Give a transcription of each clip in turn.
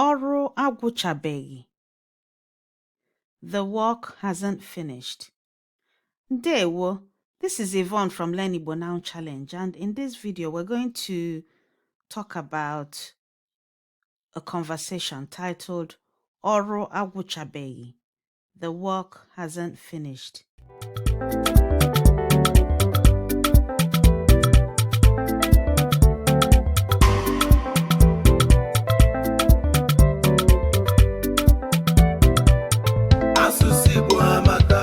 Ọrụ agwụchabeghị. The work hasn't finished. Ndewo, this is Yvonne from Learn Igbo Now Challenge, and in this video we're going to talk about a conversation titled Ọrụ agwụchabeghị. The work hasn't finished. Asụsụ Igbo amaka.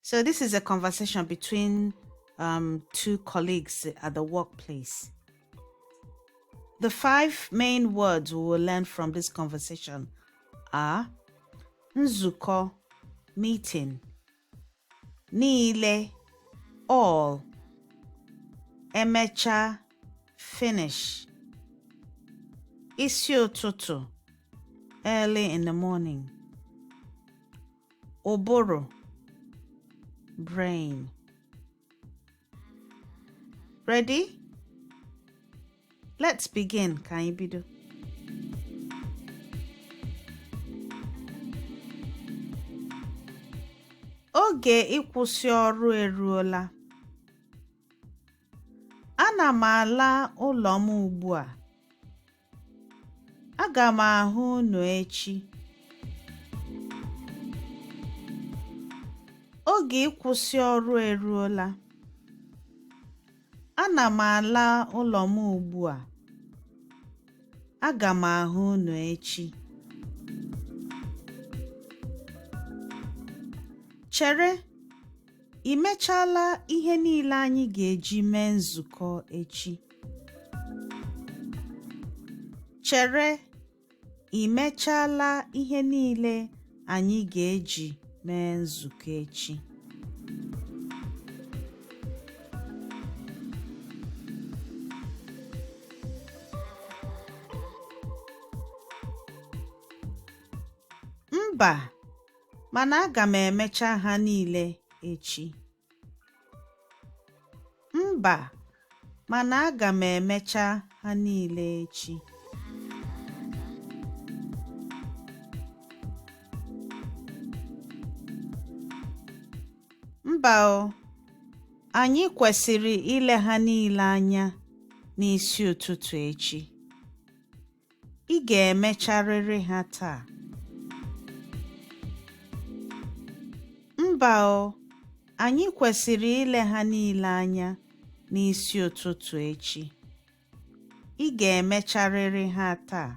So this is a conversation between two colleagues at the workplace. The five main words we will learn from this conversation are nzukọ, meeting, niile, all, emecha, finish, isi ụtụtụ, early in the morning, ụbụrụ, brain. Ready? Let's begin. Ka anyị bido. Oge ịkwụsị ọrụ eruola. Ana m ala ụlọ m ugbu a. Aga m ahụ unu echi. Oge ịkwụsị ọrụ eruola. Ana m ala ụlọ m ugbu a. Aga m ahụ unu echi. Chere, i mechaala ihe niile anyị ga-eji mee nzukọ echi? Chere, i mechaala ihe niile anyị ga-eji mee nzukọ echi? Mba, mana aga m emecha ha niile echi. Mba, mana aga m emecha ha niile echi. Mba o, anyị kwesịrị ile ha niile anya n'isi ụtụtụ echi. Ị ga-emecharịrị ha taa. Mba o, anyị kwesịrị ile ha niile anya n'isi ụtụtụ echi. Ị ga-emecharịrị ha taa.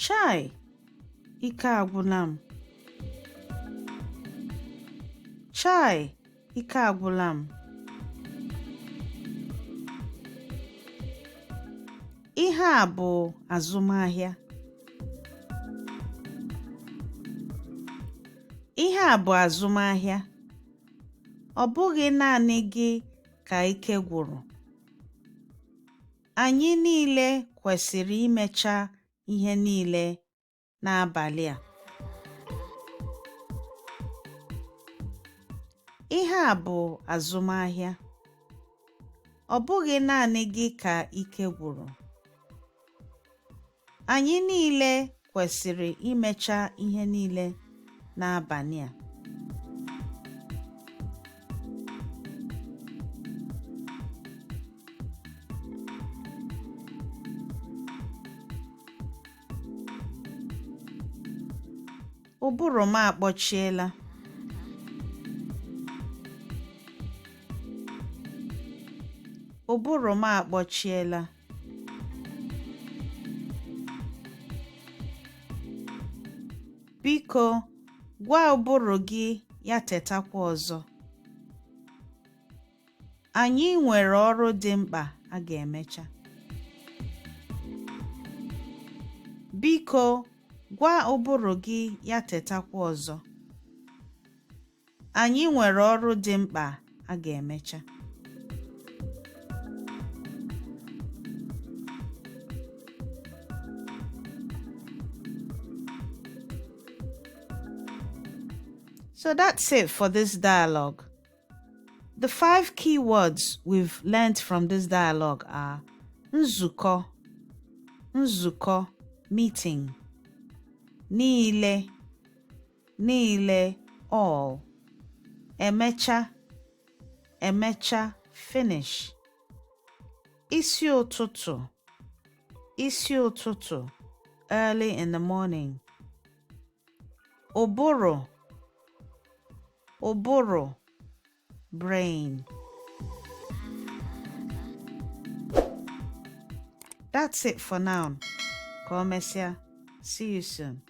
Chai! Ike agwụla m. Chai! Ike agwụla m. Ihe a bụ azụmahịa. Ihe a bụ azụmahịa. Ọ bụghị naanị gị ka ike gwụrụ. Anyị niile kwesịrị imecha ihe niile n'abalị a. Ihe a bụ azụmahịa. Ọ bụghị naanị gị ka ike gwụrụ. Anyị niile kwesịrị imecha ihe niile n'abalị a. Ụbụrụ m akpọchiela. Ụbụrụ m akpọchiela. Biko, gwa ụbụrụ gị ya tetakwa ọzọ. Anyị nwere ọrụ dị mkpa a ga-emecha. Biko, gwa ụbụrụ gị ya tetakwa ọzọ. Anyị nwere ọrụ dị mkpa a ga-emecha. So that's it for this dialogue. The five key words we've learnt from this dialogue are nzukọ, nzukọ, meeting, niile, niile, all, emecha, emecha, finish, isi ụtụtụ, isi ụtụtụ, early in the morning, ụbụrụ, ụbụrụ, brain. That's it for now. Ka o mesịa. See you soon.